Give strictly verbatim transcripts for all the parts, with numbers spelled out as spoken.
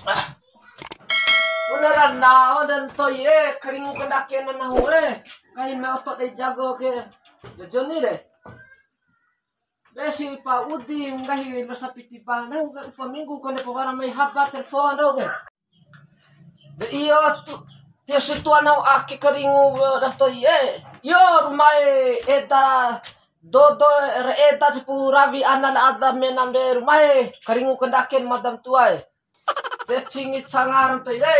Ah. Bune ra lao da ntoi e, karingu kandake na nahu e. Nggahi mai oto dei jago ke. Da Joni re. Besi pa Udi nggahi losa piti ba nahu ke upa minggu kone pa wara mai haba telpon ro ke. De iyo tu, tio si tua nahu ake karingu da ntoi e. Iyo rumae eda dodo re eda cepu rawi ana la ada menam de rumae karingu kandake mada ma tua e. De cingi sangar ntoi re.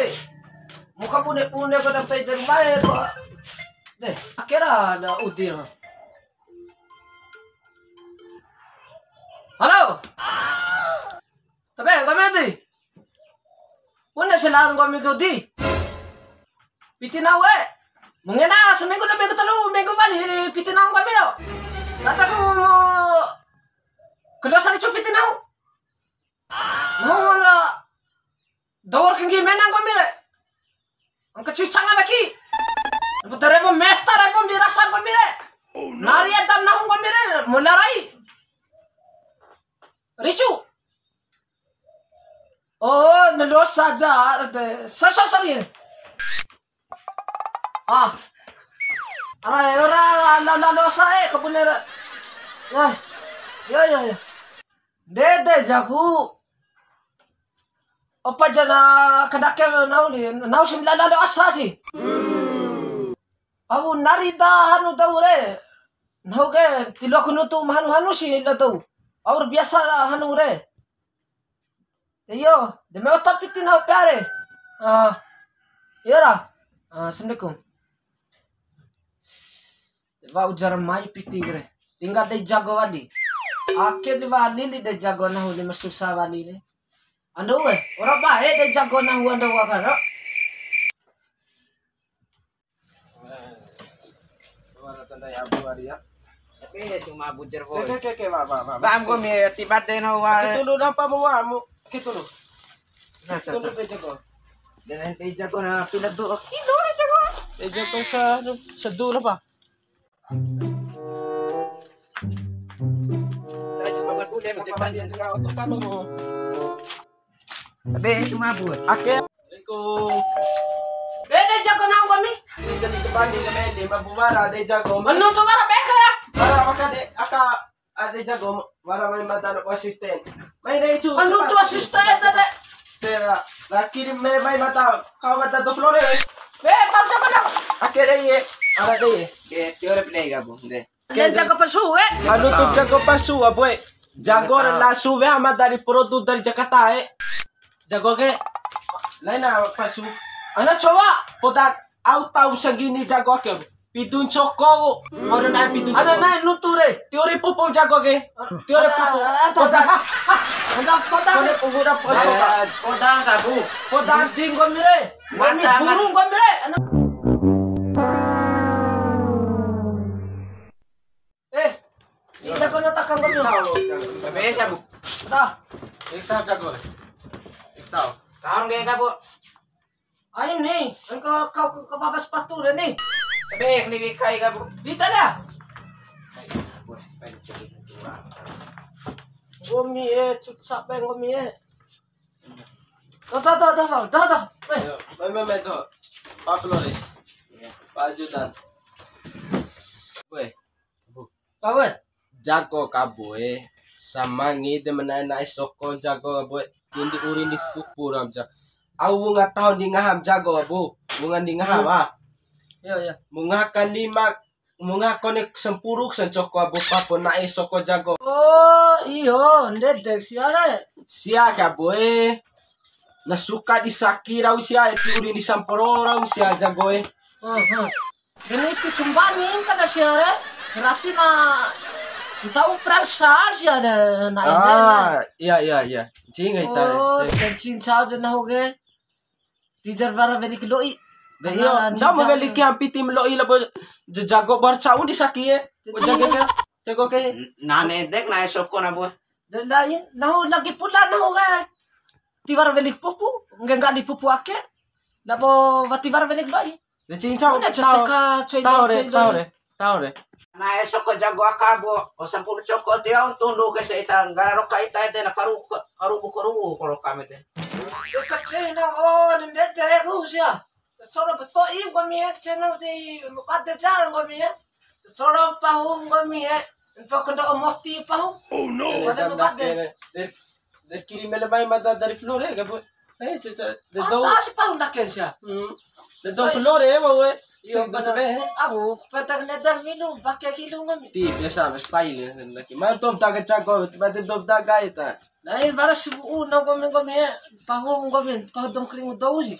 Muka bune-bune ko da ntoi de rumae ko. De, akera da Udi ro. Halo. Tabe, nggomi Udi. Bune selalu nggomi ke Udi. Piti nahu e. Mungkin ah, seminggu dua minggu telu minggu wali piti nahu nggomi ro. Kata ku kelas hari cu piti nahu. Nahu la dawar kenggi mena nggomi re. Angka cucang apa ki? Apa terebo meta rebo dirasa nggomi re. Nari adam nahu nggomi re. Mularai. Ricu. Oh, nelo saja ade. Sasa sari. Ah. Ara ora la la dosa e kabune. Ya. Ya ya ya. Ndede jaku. Opa jana kadake nahu ni, nahu sembilan lalo asa si. Au nari da hanu dou re. Nahu ke tiloa ku nutu ma hanu-hanu si la dou. Au biasa la hanu re. Iyo, de me oto piti nahu pea re. Ah, iyo ra. Ah, assalamualaikum. Wa'u jara mai piti re. Tinggal dei jago wali. Ake di wali li dei jago nahu ni masusa wali ni. Ando we, ora bae dei jago nahu ando wa karo. Tapi ya cuma bujur boy. Ke ke ke wa wa wa. Ba am ko mi tiba de no wa. Ke tulu napa mu wa mu? Ke tulu. Nah, tulu pe jago. Dan nanti jago na pina tu kilo jago. Dei jago sa sedu apa? Tapi cuma buat. Ake. Assalamualaikum. Beda jago nang kami. Ini jadi kembali ke meli, mampu marah dei jago. Anu tu marah beka ya. Marah maka de aka ade jago marah main mata asisten. Main dei cu. Anu tu asisten tadi. Tera. Lah kirim mai mai mata kau mata tu Flore. Be pau jago nang. Ake dei ye. Ara dei ye. Oke, teori pede gabung deh. Ede jago palsu, eh. Anu tu jago palsu, aboe. Jago re langsung wea ama dari produk dari Jakarta, eh. Jago ke laina palsu. Ana coba. Poda au tau segini jago ke. Pidu ncoko. Ora nai pidu ncoko. Ana nai lutu re. Teori pupu jago ke. Teori pupu. Poda. Ada poda. Teori pupu da poda. Poda kabu. Poda. Dinggo mire. Mata burung kau mire. Eh, ini jago na takang kau. Tapi eh, sabu. Dah. Ikta jago. Ikta. Kawan gaya kabu. Ah, ini, engkau kau ke, ke baba sepatu deh nih. Tapi eh, ini wikai kabu. Dita dah. Gomi eh, cucak beng gomi eh. Dah, dah, dah, dah, dah, dah. Eh. Mai, mai, mai, tuh. Pak Flores. Pak Ajudan. Weh. Apa? Jago kaboe. Sama ngide menai-nai soko jago kaboe. Tindi urin di pupu ram ja. Au wunga taho di ngaham jago, Bu. Wunga di ngaham, ah. Iya, iya. Wunga kalima Munga kone sampuru sancoko abo papo na'e soko jago. Oh, iyo, ndede sia re. Sia kaboe. Na suka di saki rau sia, eti uri di samporo rau sia jagoe. Heeh. Geni pi kembani kada sia re. Berarti na ntau perang sar sia de na ede na. Ah, iya, iya, iya. Cinga ita. Oh, dan cinca aja nahu ke. Tijar wara weli ke lo'i. Iyo, nda mo weli ke ampi tim lo'i labo jago bar cau di saki e. Jago ke, jago ke. Nane dek na soko na bo. Lain, nahu lagi pula nahu ke. Tiwara weli pupu, ngge ngga di pupu ake. Labo wati wara weli ke lo'i. Cinca. Una tau, ceteka, coy tau re, coy tau re. Tau re. Na eso ko jago aka bo, o sampuru coko ti au tundu ke se ita nggara roka ita ede na karu, karubu karubu kolo kame te. Kacena o nende te ku sia. Coro beto i nggomi e, cena ti bade jar nggomi e. Coro pahu nggomi e. Ento kendo moti pahu. Oh no. Bade bade. De kiri mele mai mada dari Flore ke bo. Eh, cece, de do. Ata si pahu ndake sia. Hmm. De do Flore mau e. Iyo, bener. Aku petak neda minum pakai kidung kami. Ti biasa style ya, laki. Mana tom tak kecak kau, berarti tom tak gaya ta. Lain bara si u na nggomi nggomi e, pahu nggomi, pahu dongkring dou si.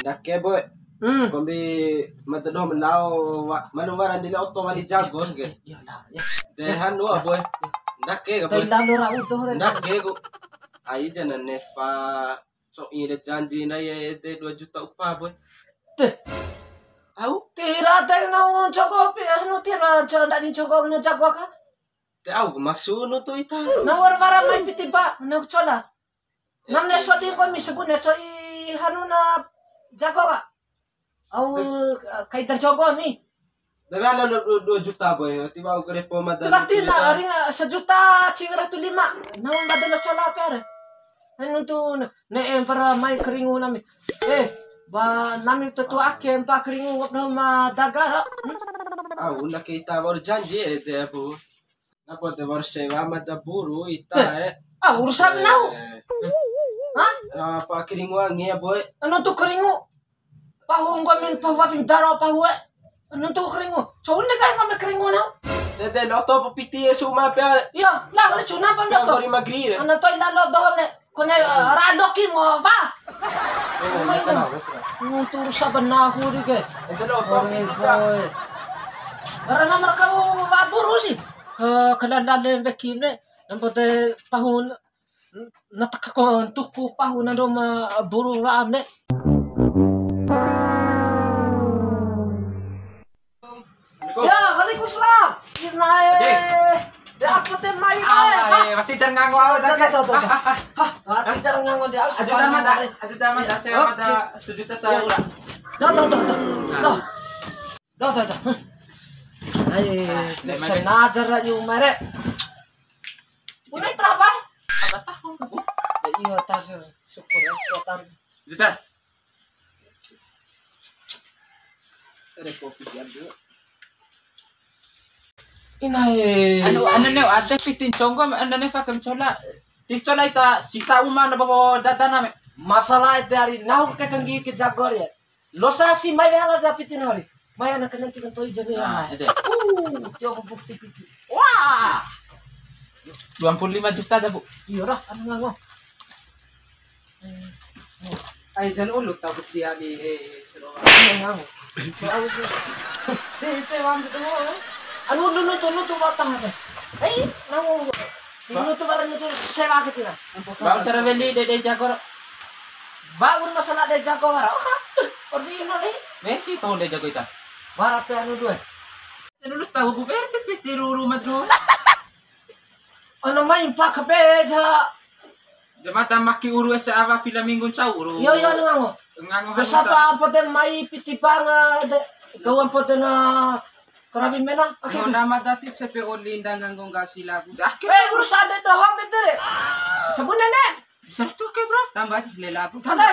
Ndake boy. Hmm. Kombi mata doho ma lao wa, manu wara ndile oto wali jago sege. Iya lah, ya. De hanu boy. Ndake ka boy. Ndake ku. Ai jana nefa. Co'i re janji na ya ede dua juta upah boy. Teh. Au tira teng na un cogo pi anu tira co ndadi cogo na jago ka. Te au maksudnu tu ita. Na war wara mai piti ba na cola. Nam ne sodi ko mi sebut ne co'i hanu na jago ka. Au kai dan cogo ni. Tapi ada dua, dua juta boy. Tiba aku repo mada. Berarti na ring sejuta ciwi ratu lima. Na bade lo cola pere. Anu tu ne'e mpara mai karingu nami. Eh, ba nami tetua ake mpa karingu ngop doho ma dagara. Ah, unda kita baru janji ede, Bu. Napa te baru sewa mada buru ita, eh. Ah, urusan nau. Hah? Apa karingu angi ya, boy? Anu tu karingu. Pahu nggomi pahu wawi daro pahu e. Nuntu karingu. Cou ne kai nggomi karingu nau. Dede loto pu piti e suma pea. Iya, lah kali cuna pa loto. Kori magri re. Ana to'i lalo doho ne. Kone ra loki mo pa. Nuntu rusa benahu di ke. Dede loto piti pea. Karena mereka mau baburu sih. Ke kelanda le bekim ne. Nampo te pahu Na taka ko ntuku pahu na ndo ma buru wa'am de. Ya, waalaikumsalam. Irnae. Ade. De apa te mai bae? Ah, eh, pasti jar ngango au tadi. Tuh, tuh, tuh, tuh. Ah, ah, ah, ah. Pasti jar ngango de. Ajo taman dah, ajo taman dah, saya pada sejuta saya. Tuh, tuh, tuh, tuh. Tuh. Dah, dah, dah. Ai, sengaja ra yu mere. Unai berapa? Apa tahun kamu? Ya, iya, tas, syukur ya, kuatan. Juta. Ada kopi dia dulu. Inai. Anu, anu ne, ada pitin conggo, anu ne, pakai cola. Tis cola ita, sita uma na bobo dada name. Masalah ede ari nahu ke kanggi ke jago ya. Losa si mai weha la ja piti nori. Mai ana kena tiga toi jami. Ah, ede. Uh, tio ko bukti piti. Wah. Dua puluh lima juta dah, Bu. Iya dah, anu ngango. Ai jan ulu tau kecil di, eh, seru. Anu ngango. Tahu sih. Eh, sewa gitu, eh. Anu ulu nutu nutu patah apa? Eh, ngango. Ulu nutu barang nutu sewa kecil. Bang cara beli dede jago. Ba, ur masalah de jago wara. Oka. Ordi ino ni. Wesi tau de jago ita. Wara pe anu dua. Te lulus tahu ku ber pe piti ruru madu. Ono mai mpa kabeja. De mata maki uru ese awa pila minggu ncau uru. Yo, yo, ngango. Ngango. Besapa apa de mai piti banga de. Doan apa de na karawi mena. Oke. Nama dati cepe oli ndang ngango nggak sila. Eh, urusan de doho betere. Sabune ne. Bisa tu ke, Bro. Tambah aja selela, Bro. Tambah.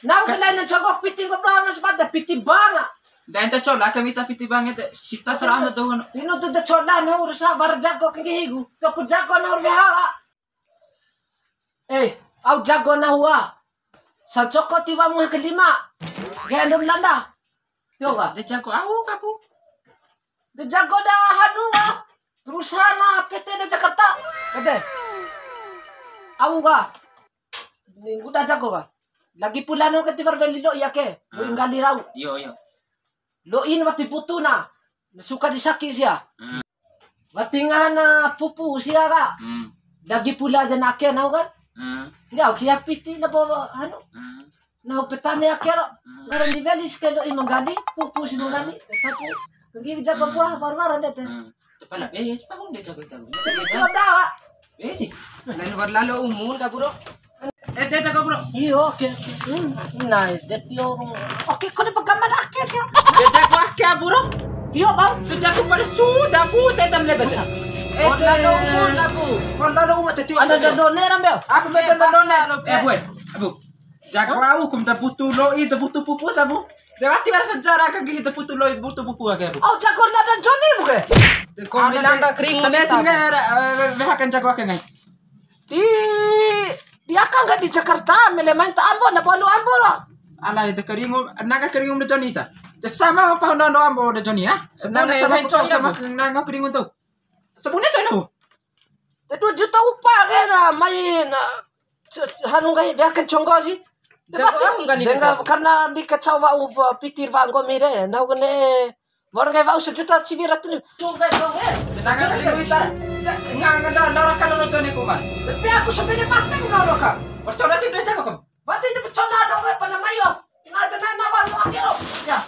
Nau ke lain cogok piti ko bla na sepata piti banga. Da enta cola kami ta piti banga te sita serama tu. Ino tu de cola na urusa bar jago ke higu. Topu jago na urve hawa. Eh, au jago na hua. Sa coko tiwa muha kelima. Ge andom landa. Tio ka? De jago au kapu. De jago da hanu ka. Perusahaan P T da Jakarta. P T. Au ka. Ni udah jago ka. Lagi pula no ke tiwar weli lo iya ke. Nggali rau. Iyo, iyo. Lo in wati butu na. Suka disaki sia. Hmm. Wati ngana pupu sia ka. Hmm. Lagi pula aja nake nau kan. Hmm. Nggak, kia piti na bawa anu. Hmm. Nahu petani akero, hmm, ngarang di weli sekelo i manggali, pupu si manggali, pupu. Kegi jago buah war-war ande te. Hmm. Tepala, eh, yes, pahun de jago jago. Tapi dia dah. Eh, sih. Lain war lalo umun kaburo. Ede jago, bro. Iyo, oke. Hmm, nah, ede tio. Oke, kone pagaman ake sih. Ede jago ake, bro. Iyo, Bang. Ede jago pada sudah, Bu, tetam lebe. Ede. Ono umur, Bu. Ono umur, tadi ada done, Rambe. Aku betul done. Eh, Bu. Abu. Jago au, kum da butuh loi, da butuh pupus, Abu. Da wati wara sejarah kan, gitu, butuh loi, butuh pupus, Abu. Oh, jago nada Joni, Bu, ke? Kau bilang tak kering, tapi sih nggak, eh, weha kan jago ake, ngai. Di, di aka nggak di Jakarta, mele main ta Ambon, apa lu Ambon, lo? Ala, ede karingu, naga karingu da Joni ta. Te sama apa hondo hondo Ambon da Joni, ya? Sebenarnya sama cowok, sama naga karingu tuh. Sebenarnya sana, Bu. Te dua juta upa ke na mai na, hanu nggahi, biarkan conggo sih. Jago au nggali. Karena di kacau wa'u piti wa'a nggomi re, nahu kone. Wa'ur nggahi wa'u sejuta ciwi ratu ni. Conggo, conggo. Tenang, ada duit, ah. Nggak, nggak, nggak, nggak, nggak, nggak, nggak, nggak, nggak. Tapi aku sepeda pakai nggak ada, Kak. Percaya sih, udah jago, Kak. Wati ja pacona dou e pana mai o. Ina de na'e na wa'u anu ake ro. Ya.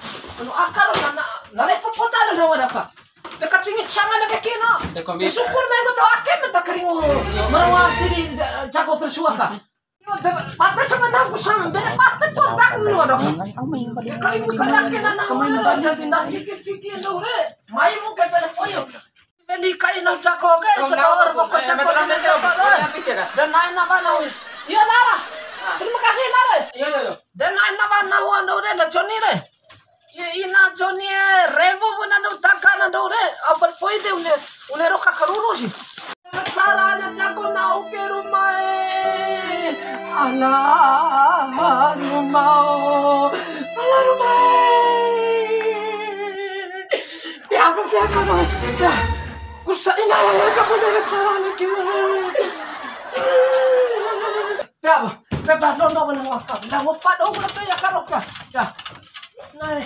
Anu aka ro na, na, na lepo poda na wara ka. Te kacingi canga na weki na. Te kombi. Te syukur mai dou ake ma ta karingu. Marawa tiri ja-, jago persua ka. Ina de pata sama naku sama. Bene pata poda ku ni wara ka. Ya karingu kada ke na na wara. Kita fikir-fikir dou re. Mai mu ke bene poyo. Beli kaina jago ke, sedor pokok jago ke, siapa doe. Dan naik nama nahu. Iya, Lara. Terima kasih, Lara. Iya, iya, iya. Dan naik nama nahu ando re, da Joni re. Iya, ina Joni e, rewo pun ando taka ando re. Apa poi de une, une ro kakaruru sih. Caranya jago nahu ke rumah e. Alah, rumah o. Alah, rumah e. Pea apa, pea apa, no? Ya. Kusa ina ya, kamu dari cara lagi. Pea apa? Pea apa? No, no, no, no. Na ngopa dong, ngopa ya, karo, ya. Ya. Nah,